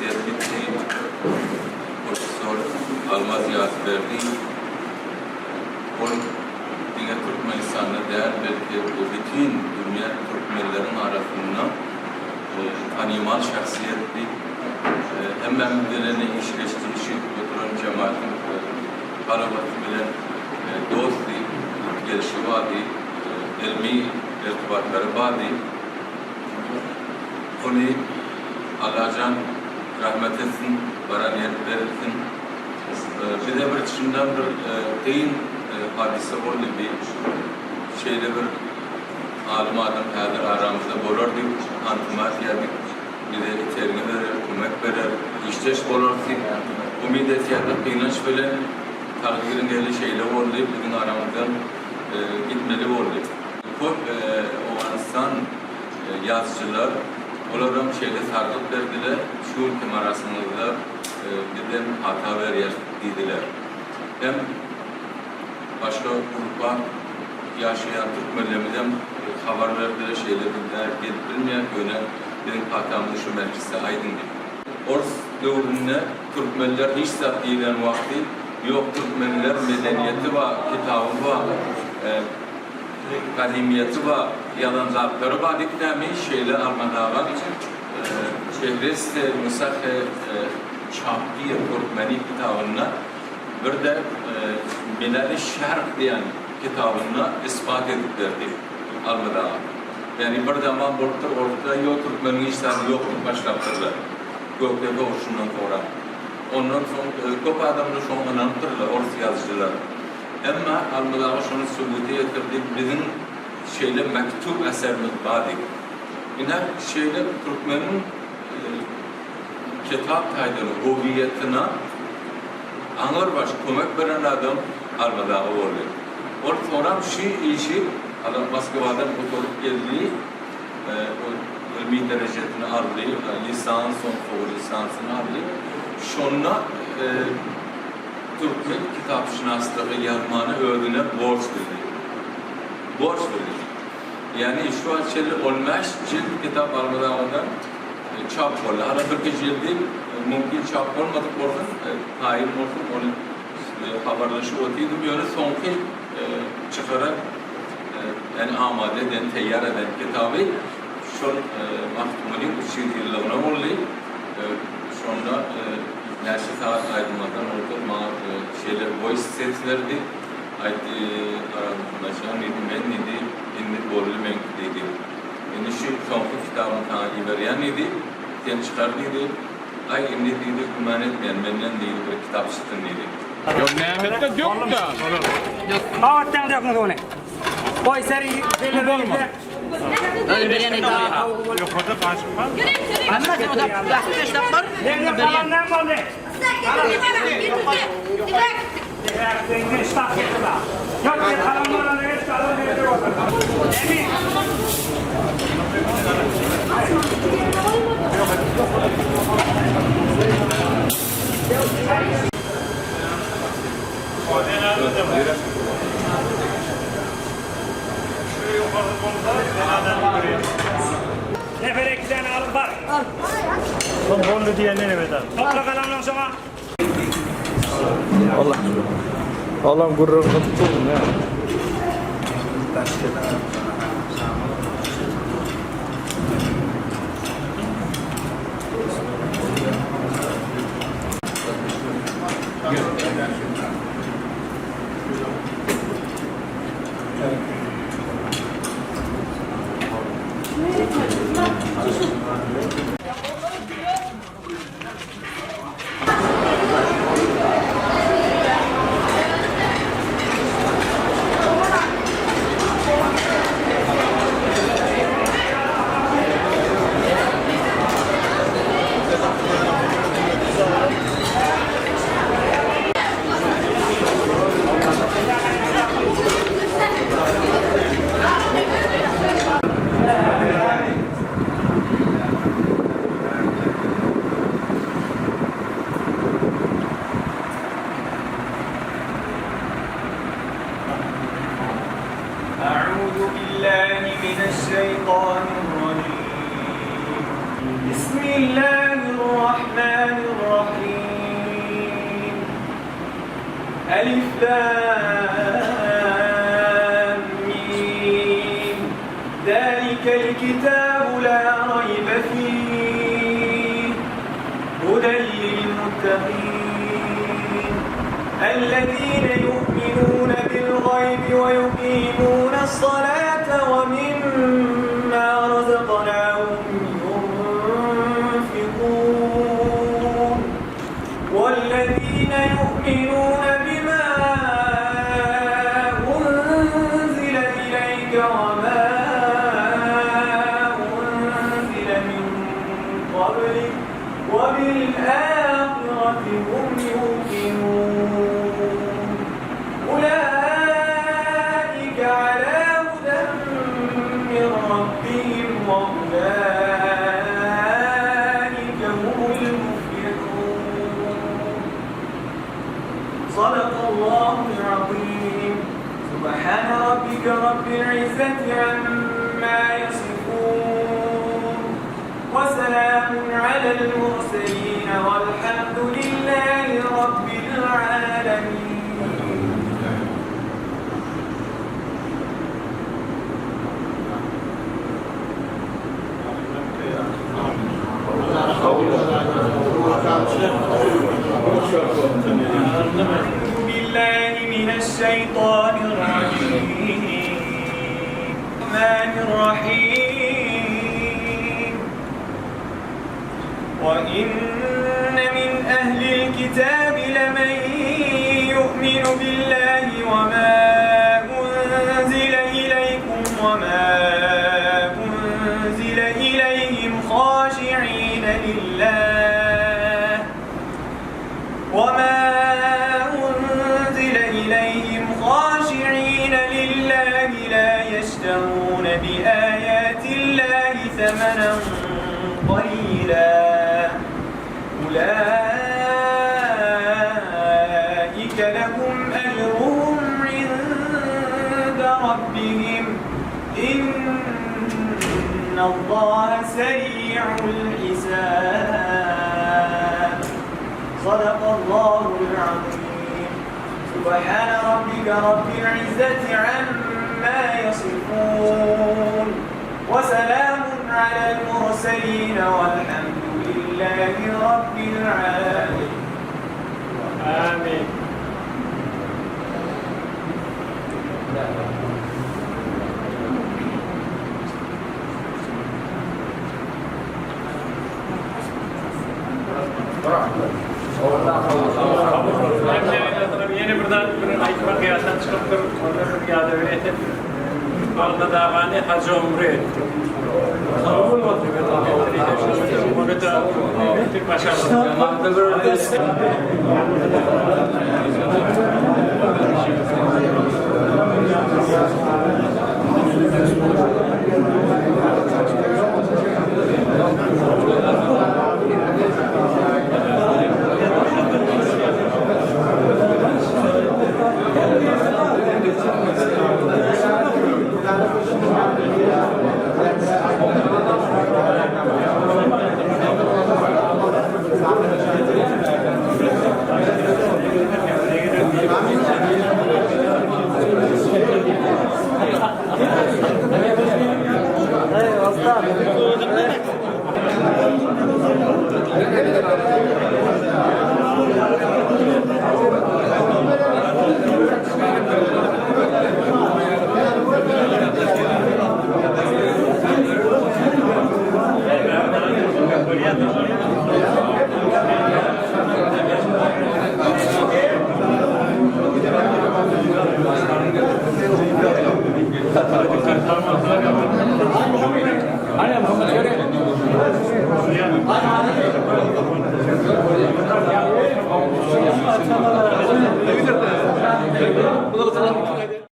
şahsyýet gitdi, professor Almaz Ýazberdiýew. Ol diňe Türkmenistanda däl, belki bütin dünýä türkmenleriň arasynda tanymal şahsyýetdi. Hemmämiz bilen işleşdi, işip oturan jematyň talabasy bilen dostdy, gelşi bardy, ylmy irtibatlary bardy. Ony Allajan rahmet etsin, baran ýeri berilsin. Bize bir çyndan bir kyn hadysa boldy bi. Şeýle bir alym adam häzir aramyzda bolar diýip hantuma etýärdik. Bize itergi berer, kömek berer, işdeş bolar diýip umyt etýärdik. Gynanç bilen takdyryň eli şeýle boldy, biziň aramyzdan gitmeli boldy. Köp Owganystan ýazyjylar, olaram şeýle sargyt berdiler, şu günki marasimyňyzda bizem pata berýäris diýdiler. Hem başga urpa ýaşaýan türkmenlerimizem habar berdiler, şeýle bizler gelip bilmeýäris, ýöne biziň patamyzy şu mejlisde aýdyň diýip. Ors döwründe türkmenler hiç zat diýlen wagty ýok, türkmenler medeniýeti bar, kitaby bar, Gadymyýeti bar, ýazan zatlary bar diýip näme şeýle Almaz aga Fehresti Nusahe Çapdiýe Türkmeni kitabynda bir-de Milali Şerk diýen kitabynda isbat edip berdi Almaz aga. Ýagny bir zaman bolupdyr orslar ýok türkmeniň hiç zady ýok diýip başlapdyrlar. Gökdepe urşundan soňra. Ondan soň köp adamlar şoňa ynanypdyrlar ors ýazyjylar. Emma Almaz aga şony subuta ýetirdi, biziň şeýle mektub eserimiz bar diýip. Ine, şeýle türkmeniň kitap taýdan howiýetine aňyrbaş kömek beren adam Almaz aga boldy. Ol soňram şu işi hala Moskwadan gutaryp geldi, ol ylmy derejesini aldy, lisans, soň lisansyny aldy. Şonda Türkmen kitapşynaslygy ýazmany özüne borç bildi. Borç bildi. Ýagny şu wagt çenli on bäş jilt kitap Almazagadan çap boldy. Hala birki jildi mümkin çap bolmadyk bolsun, taýyn bolsun, ony habarlaşyp otyrdym. Ýöne soňky çykaran, ýagny amada eden, taýýar eden kitaby şol Magtymgulyň 300 ýyllygyna boldy. Şonda Näçe sagat aýdylmadan bolsa maňa şeýle voice ses berdi. Aýtdy, Arazmyratjan diýdi, men diýdi, indi boldy meňki diýdi. Indi şu soňky kitabymy saňa iberýän diýdi. Sen çykar diýdi. Aý indi diýdi, güman etmeýän menden diýdi bir kitap çyksyn diýdi. Ýok nämetde dök da. Abatdan döküň suwuny. Goý seri belirlense. Nefer iki tane alyp bar. Al. Son boldy diýenden evet al. Topla galanlaryny şoňa. Allah. Allah'ım gurrun tutsun ya. A'udhu billahi mineşşeýtanirrajim. Bismillahirrahmanirrahim. Elif Lam Mim. Zalikel kitabu la raybe fih. Huden lil muttaqin. Ellezine yu'minune bil gaybi ve yuqimune s-salate ve mimma razaknahum yunfikun. Wellezine yu'minune bima unzile ileyke ve ma unzile min qablik ve bil ahireti hum yukinun. Ulaike ala huden min rabbihim ve ulaike humul muflihun. Sadakallahul azim. Subhane rabbike rabbil izzeti amma ýasifun. We selamun alel murselin welhamdulillahi rabbil alemin. Euzu billahi mineşşeytanirracim. Rahmanirrahim. Ve inne min ehlil kitabi lemen yu'minu billahi ve ma unzile ileykum ve ma unzile ileyhim haşi'ine lillah. Ve ma unzile ileyhim haşi'ine lillahi la yeşterûne bi âyâtillâhi semenen qalîlâ. Ulaike lehum ecruhum inde rabbihim. İnnallâhe serî'ul hisâb. Sadakallâhul azîm. Subhane rabbike rabbil izzeti amma ýasifûn. We selamun alel murselin welhamdülillahi rabbil alemin. Amin. Ýene bir zat bir aýtmak ýatdan çykypdyr, ony bir ýada bir edip, Bagdad agany hajy ömre etdik. Kabul bolsun. Ony-da etdik başardyk.